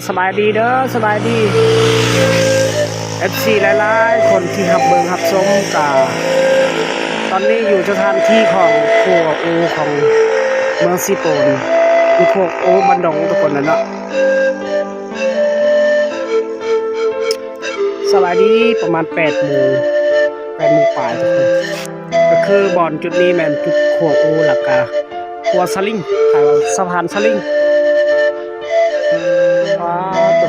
ສະບາຍດີເດີ ສະບາຍດີ ເອັຟຊີ ຫຼາຍໆຄົນທີ່ຮັບເບິ່ງຮັບຊົມກະ ຕອນນີ້ຢູ່ສະຖານທີ່ຂອງຄົວອູຂອງເມືອງຊີໂປນ ຢູ່ຄົວອູບ້ານດົງທຸກຄົນນະເນາະ. ສະບາຍດີ ປະມານແປດໂມງ ແປດໂມງປາຍທຸກຄົນ ກະຄືບ່ອນຈຸດນີ້ແມ່ນຈຸດຂົວອູ ແລ້ວກະຂົວສະລິງ ສະພານສະລິງ. ວ້າວ ໂຕ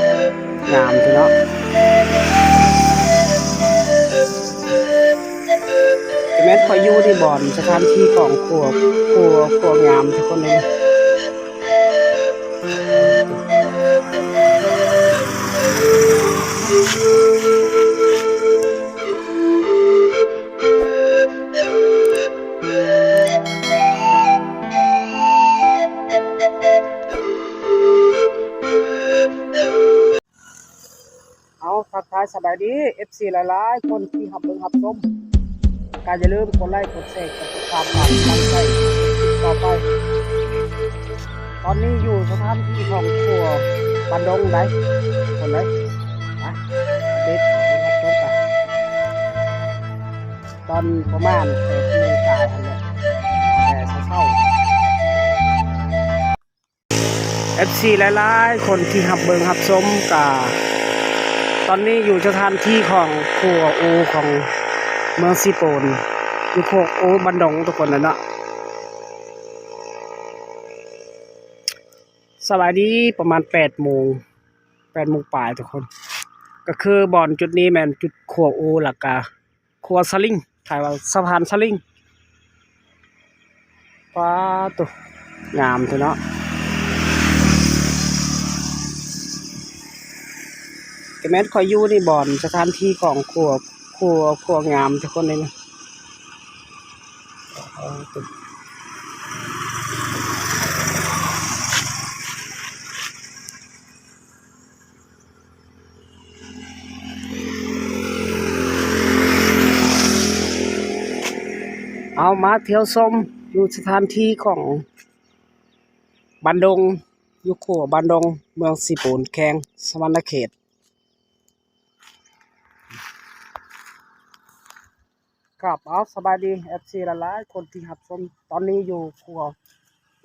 ງາມແທ້ເນາະ. ກະແມ່ນຂ້ອຍຢູ່ທີ່ບ່ອນສະຖານທີ່ຂອງຂົວ ຂົວ ຂົວງາມທຸກຄົນເລີຍ. ເອົາ ທັກທາຍສະບາຍດີ ເອັຟຊີ ຫຼາຍໆຄົນທີ່ຮັບເບິ່ງຮັບຊົມ ກະຢ່າລືມກົດໄລ ກົດແຊ ກົດຕິດຕາມ ເປັນກຳລັງໃຈຕໍ່ໄປ. ຕອນນີ້ຢູ່ສະຖານທີ່ຂອງຂົວບ້ານດົງໃດ໋ ຄົນໃດ໋ ນະ ອັບເດດໃຫ້ຮັບຊົມກັນ ຕອນປະມານແປດໂມງປາຍຫັ້ນແຫຼະ ແຕ່ເຊົ້າໆ. ເອັຟຊີ ຫຼາຍໆຄົນທີ່ຮັບເບິ່ງຮັບຊົມກະ ຕອນນີ້ຢູ່ສະຖານທີ່ຂອງຂົວອູຂອງເມືອງຊີໂປນ ຢູ່ຂົວອູບ້ານດົງທຸກຄົນນະເນາະ. ສະບາຍດີ ປະມານແປດໂມງ ແປດໂມງປາຍທຸກຄົນ ກະຄືບ່ອນຈຸດນີ້ແມ່ນຈຸດຂົວອູ ແລ້ວກະ ຂົວສະລິງ ຂາຍວ່າສະພານສະລິງ. ປາໂຕ ງາມແທ້ເນາະ. ກະແມ່ນຂ້ອຍຢູ່ໃນບ່ອນສະຖານທີ່ຂອງຂົວ ຂົວ ຂົວງາມທຸກຄົນເລີຍນະ. ເອົາມາທ່ຽວຊົມຢູ່ສະຖານທີ່ຂອງບ້ານດົງ ຢູ່ຂົວບ້ານດົງ ເມືອງຊີໂປນ ແຂວງສະຫວັນນະເຂດ. ຄັບ ເອົາ ສະບາຍດີ ເອັຟຊີ ຫຼາຍໆຄົນທີ່ຮັບຊົມ ຕອນນີ້ຢູ່ຂົວ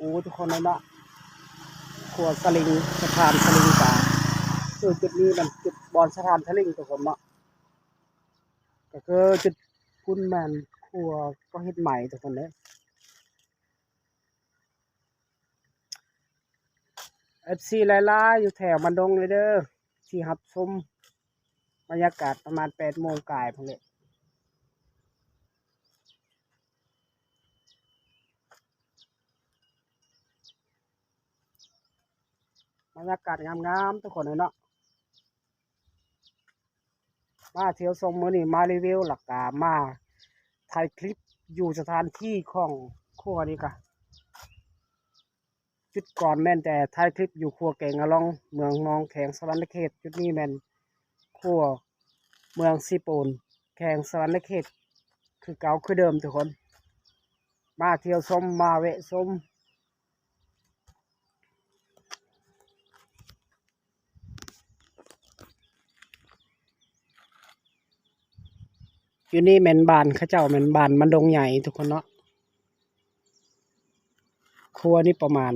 ອູທຸກຄົນເລີຍເນາະ ຂົວສະລິງ ສະພານສະລິງກາ ຄືຈຸດນີ້ມັນຈຸດບ່ອນສະພານສະລິງທຸກຄົນເນາະ ກະຄືຈຸດພຸ້ນແມ່ນຂົວກໍເຮັດໃໝ່ທຸກຄົນເດີ. ເອັຟຊີ ຫຼາຍໆຢູ່ແຖວບ້ານດົງເລີຍເດີ ທີ່ຮັບຊົມບັນຍາກາດປະມານແປດໂມງກາຍພຸ້ນແຫຼະ ບັນຍາກາດງາມໆທຸກຄົນເອີຍເນາະ. ມາທ່ຽວຊົມມື້ນີ້ ມາຣີວິວ ແລ້ວກະມາຖ່າຍຄລິບຢູ່ສະຖານທີ່ຂອງຂົວນີ້ກະ ຈຸດກ່ອນແມ່ນແຕ່ຖ່າຍຄລິບຢູ່ຂົວແກງອາລອງ ເມືອງນອງ ແຂວງສະຫວັນນະເຂດ. ຈຸດນີ້ແມ່ນຂົວເມືອງຊີໂປນ ແຂວງສະຫວັນນະເຂດ ຄືເກົ່າຄືເດີມທຸກຄົນ. ມາທ່ຽວຊົມ ມາແວະຊົມ. ຢູ່ນີ້ແມ່ນບ້ານເຂົາເຈົ້າ ແມ່ນບ້ານມັນດົງໃຫຍ່ທຸກຄົນເນາະ. ຂົວນີ້ປະມານ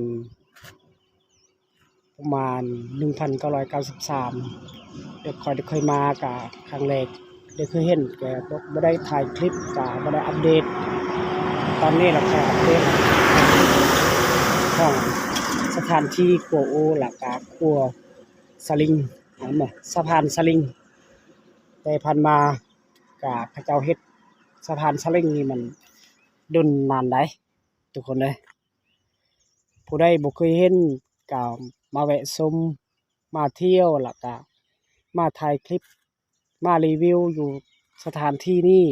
ປະມານໜຶ່ງພັນເກົ້າຮ້ອຍເກົ້າສິບສາມ ແຕ່ຂ້ອຍໄດ້ເຄີຍມາກະຄັ້ງແລກ ໄດ້ເຄີຍເຫັນ ແຕ່ບໍ່ ບໍ່ໄດ້ຖ່າຍຄລິບ ກະບໍ່ໄດ້ອັບເດດ. ຕອນນີ້ລະຂ້ອຍອັບເດດຂອງສະຖານທີ່ຂົວອູ ແລ້ວກະຂົວສະລິງ ສະພານສະລິງ ແຕ່ຜ່ານມາກະເຂົາເຈົ້າເຮັດສະພານສະລິງນີ້ມັນດົນນານໃດ໋ ທຸກຄົນເອີຍ. ຜູ້ໃດບໍ່ເຄີຍເຫັນກະມາແວະຊົມ ມາທ່ຽວ ແລ້ວກະມາຖ່າຍຄລິບ ມາຣີວິວຢູ່ສະຖານທີ່ນີ້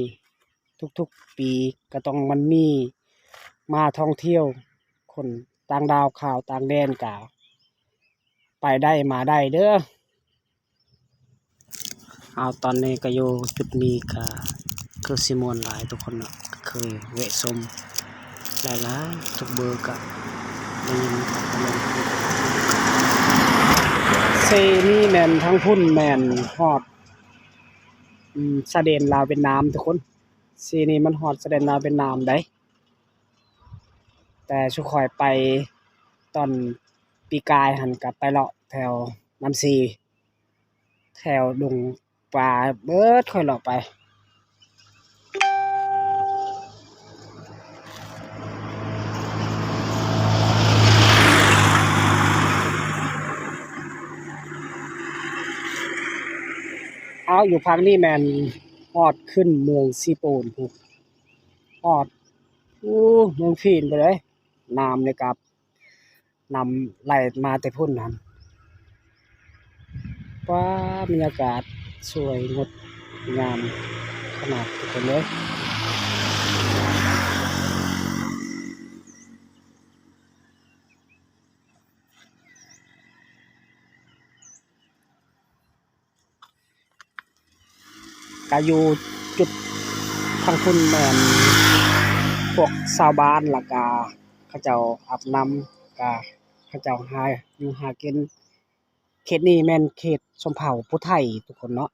ທຸກໆປີກະຕ້ອງມັນມີມາທ່ອງທ່ຽວ ຄົນຕ່າງດ້າວ ຂ້າວຕ່າງແດນກະໄປໄດ້ມາໄດ້ເດີ. ເອົາ ຕອນນີ້ກະຢູ່ຈຸດນີ້ກະຄືຊິມ່ວນຫຼາຍທຸກຄົນເນາະ ກະເຄີຍແວະຊົມຫຼາຍໆ ທຸກເບີກະໄດ້ຍິນ ກະລົງ ສ ນີ້ແມ່ນ ທາງພຸ້ນແມ່ນຮອດ ອືມ ຊາຍແດນລາວຫວຽດນາມທຸກຄົນ. ເຊນີ້ມັນຮອດຊາຍແດນລາວຫວຽດນາມໃດ໋. ແຕ່ຊຸມຂ້ອຍໄປຕອນປີກາຍຫັ້ນ ກໍໄປເລາະແຖວນ້ຳຊີ ແຖວດົງປາເບີດ ຂ້ອຍເລາະໄປ. ອ້າວ ຢູ່ພາກນີ້ແມ່ນຮອດຂຶ້ນເມືອງຊີໂປນພຸ້ນ ຮອດ ໂອ້ ເມືອງພີນພຸ້ນເດ້. ນ້ຳນີ້ກໍ ນ້ຳໄຫຼມາແຕ່ພຸ້ນຫັ້ນ. ວ້າ ບັນຍາກາດສວຍງົດງາມຂະໜາດທຸກຄົນເອີຍ. ກະຢູ່ຈຸດທາງພຸ້ນແມ່ນພວກຊາວບ້ານ ລະກະເຂົາເຈົ້າອາບນ້ຳ ກະເຂົາເຈົ້າຫາຢູ່ຫາກິນ. ເຂດນີ້ແມ່ນເຂດຊົນເຜົ່າຜູ້ໄທທຸກຄົນເນາະ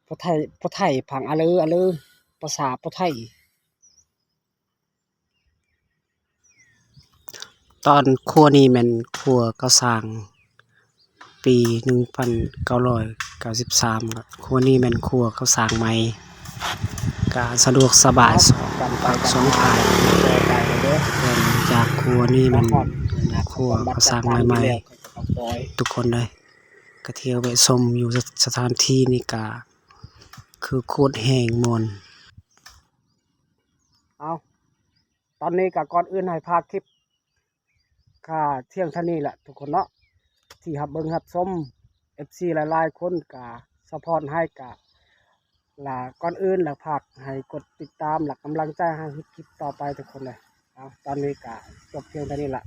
ຜູ້ໄທ ຜູ້ໄທ ພັງອາເລີ ອາເລີ ພາສາຜູ້ໄທ. ຕອນຂົວນີ້ແມ່ນຂົວເຂົາສ້າງປີໜຶ່ງພັນເກົ້າຮ້ອຍເກົ້າສິບສາມ ແລ້ວຂົວນີ້ແມ່ນຂົວເຂົາສ້າງໃໝ່ ກະສະດວກສະບາຍ ສອງ ສອງພາກ ເລີ່ມຈາກຂົວນີ້ແມ່ນຂົວເຂົາສ້າງໃໝ່ໆ ທຸກຄົນເອີຍ. ກະທ່ຽວແວະຊົມຢູ່ ສະ ສະຖານທີ່ນີ້ກະຄືໂຄດແຮງມ່ວນ. ເອົາ ຕອນນີ້ກະກ່ອນອື່ນໃຫ້ພາກຄລິບກະພຽງເທົ່ານີ້ແຫຼະທຸກຄົນເນາະ ທີ່ຮັບເບິ່ງຮັບຊົມ. ເອັຟຊີຫຼາຍໆຄົນກະຊັບພອດໃຫ້ກະ ລະກ່ອນອື່ນລະຝາກໃຫ້ກົດຕິດຕາມ ລະກຳລັງໃຈໃຫ້ເຮັດຄລິບຕໍ່ໄປທຸກຄົນເດີ. ເອົາ ຕອນນີ້ກະຈົບພຽງເທົ່ານີ້ລະ.